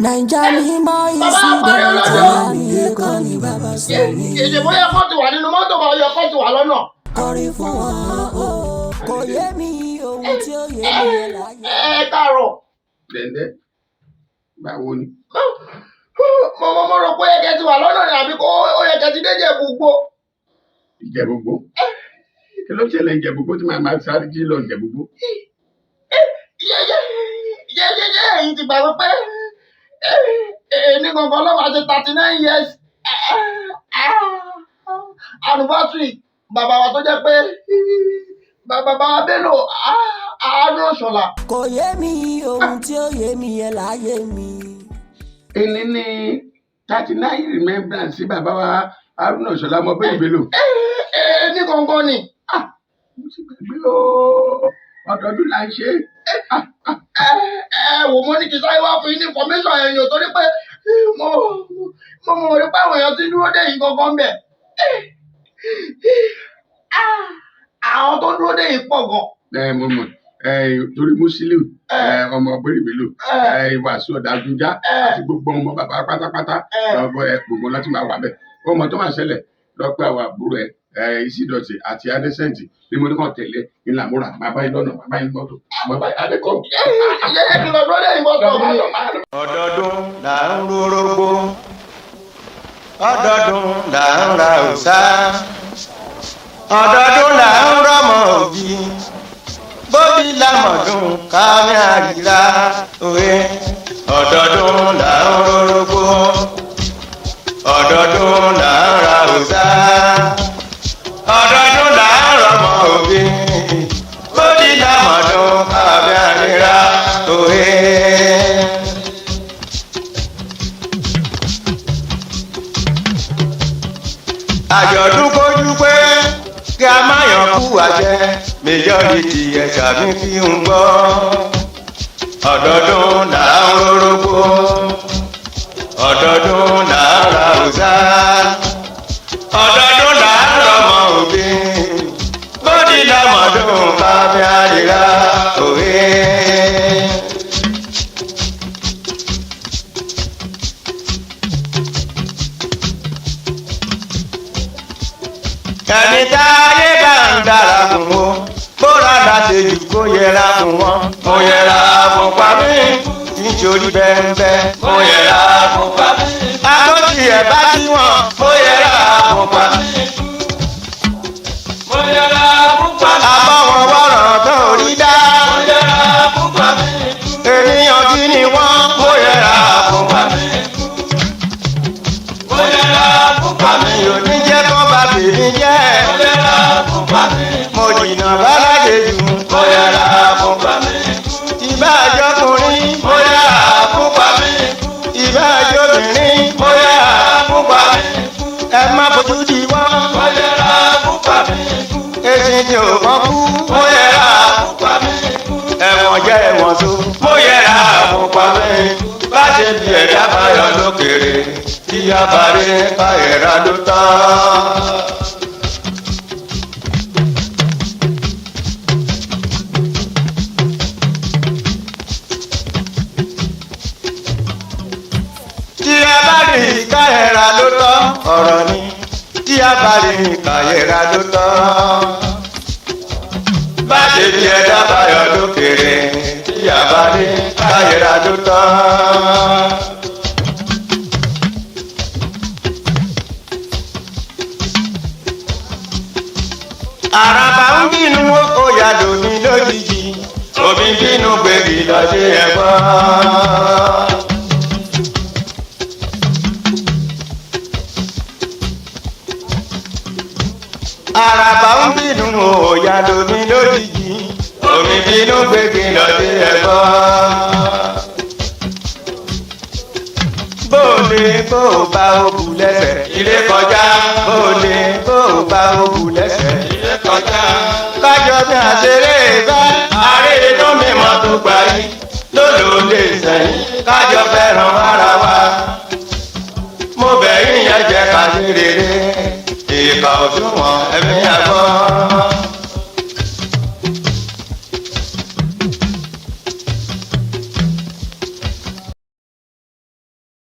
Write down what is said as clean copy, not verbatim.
Naija mímọ́. Bàbá Apárí ìsìndọ̀tí Ọlọ́jọ́. Mi kọ́ ni bàbá sọ mi. Kì í ṣe bóyá kọ́ ti wà nínú mọ́tò bá yọ kọ́ ti wà lọ́nà. Kọrin fún wọn o, kò yé mi ohun tí ó yé mi yẹn láyé. Ẹ káàárọ̀. Dẹ̀ndẹ́, báwo ni? Mo rò pé ó yẹ kẹ́ ti wà lọ́nà ni àbí kó ó yẹ kẹ́ ti dé Ìjẹ̀bú-Igbó. Ìjẹ̀bú-Igbó? Kí ló ṣẹlẹ̀ Ìjẹ̀bú-Igbó tí màá máa sáré jí lọ Ìjẹ̀bú-Igbó? Yẹ ẹ̀yin ti gbàgbé pé èmi gangan ló máa ṣe 39 years anniversary bàbá wa tó jẹ́ pé bàbá wa Bello Haruna Ìṣọ̀lá. Kò yé mi ohun tí ó yé mi yẹn láyé mi. Èní ní 39 remembrance sí bàbá wa Haruna Ìṣọ̀lá ọmọ Bello Bello. Èmi gangan ni. Ah, mo ti gbàgbé o, ọdọọdún là ń ṣe é. Ẹ wò, mo ní kí sáré wá fún yín ní information yẹn yòó torí pé mo rí pé àwọn èèyàn ti dúró dé yìí gangan bẹ̀. Àwọn tó dúró dé yìí pọ̀ gan. Ẹ mo mọ̀ ẹ torí Musiliu ẹ ọmọ Bello Bello ẹ Wàsíù Ọ̀dàgúnjá àti gbogbo ọmọ bàbá pátápátá ọgbọ ẹ gbogbo láti máa wà bẹ́ẹ̀. Ọmọ tó máa ṣẹlẹ̀ lọ́pẹ́ àwọn àbúrò ẹ ẹ Ìsídọ̀tì àti Adésẹ́ǹtì ní mo ní kàn tẹ̀lé ńlá múra, máa bá yín lọ́nà, máa bá yín mọ́tò, máa bá yín adékọ́. Yẹ kí n lọ dúró dé yìí bọ́ sọ̀rọ̀ mi. Ọdọọdún là ń rórógbó, ọdọọdún là ń ra òòṣà, ọdọọdún là ń rọmọ òbí bóbí lámọdún kámi àríra òwe. Ọdọọdún là ń rórógbó, ọdọọdún là ń ra òòṣà, ọdọọdún là ń rọmọ òbí bóbí lámọdún kámi àríra òwe. Àjọ̀dún kojú pé kí a má yàn kú àjẹ majority ẹ̀ṣà mi fi ń gbọ́. Ọdọọdún là ń rórógbó, ọdọọdún là ń ra òòṣà, ọdọọdún là ń rọmọ òbí bódì lọmọdún kábí àríra òwe. Ẹni tá ayé bá ń dára fún o, bóra láti jù kó yẹra fún wọn. Mo yẹra fún pa mí nítorí bẹ́ẹ̀nbẹ́. Mo yẹra fún pa mí. Àkọ́tì ẹ̀ bá tí wọ́n. Mo yẹra fún pa mí. Mo yẹra fún pa mí. Àbọ̀wọ̀n wọ̀rọ̀ tó rí dá. Mo yẹra fún pa mí. Ènìyàn kí ni wọ́n. Mo yẹra fún pa mí. Mo yẹra fún pa mí. Mi ò ní jẹ́ kó bá tèmi jẹ́. Mo yẹra fún pa mí. Mo jìnnà bálájẹ jù. Mo yẹra fún pa mí. Ìbá àjọkùnrin. Mo yẹra fún pa mí. Ìbá àjọbìnrin. Mo yẹra fún pa mí. Ẹ má fojú di wọ́n. Mo yẹra fún pa mí. Èsì tí ò mọ́ kú. Mo yẹra fún pa mí. Ẹ̀wọ̀n jẹ́ ẹ̀wọ̀n tó. Mo yẹra fún pa mí. Bá ṣe bí ẹ̀dá báyọ̀ lókèrè tí a bá rí káyẹ̀rá ló tán. Tí a bá rí káyẹ̀rá ló tán ọ̀rọ̀ ni, tí a bá rí káyẹ̀rá ló tán. Bá ṣe bí ẹ̀dá báyọ̀ lókèrè tí a bá rí káyẹ̀rá ló tán. Àràbà ń bínú ó yà lómi lójijì, omi bínú gbèbí lọ́dẹ ẹ̀gbọ́n. Àràbà ń bínú ó yà lómi lójijì, omi bínú gbèbí lọ́dẹ ẹ̀gbọ́n. Bóòlè bó o bá o bù lẹ́sẹ̀ ilé kọjá, bóòlè bó o bá o bù lẹ́sẹ̀ Ilé kọjá. Kájọ bí àṣeré bá àárẹ̀ inú mi mọ́ tó gbà yí lólóde sẹ́yìn, kájọ fẹ́ràn ara wa. Mo bẹ̀ yín yẹn jẹ́ ká ṣe rere, ìkà òṣùwọ̀n ẹ̀mí.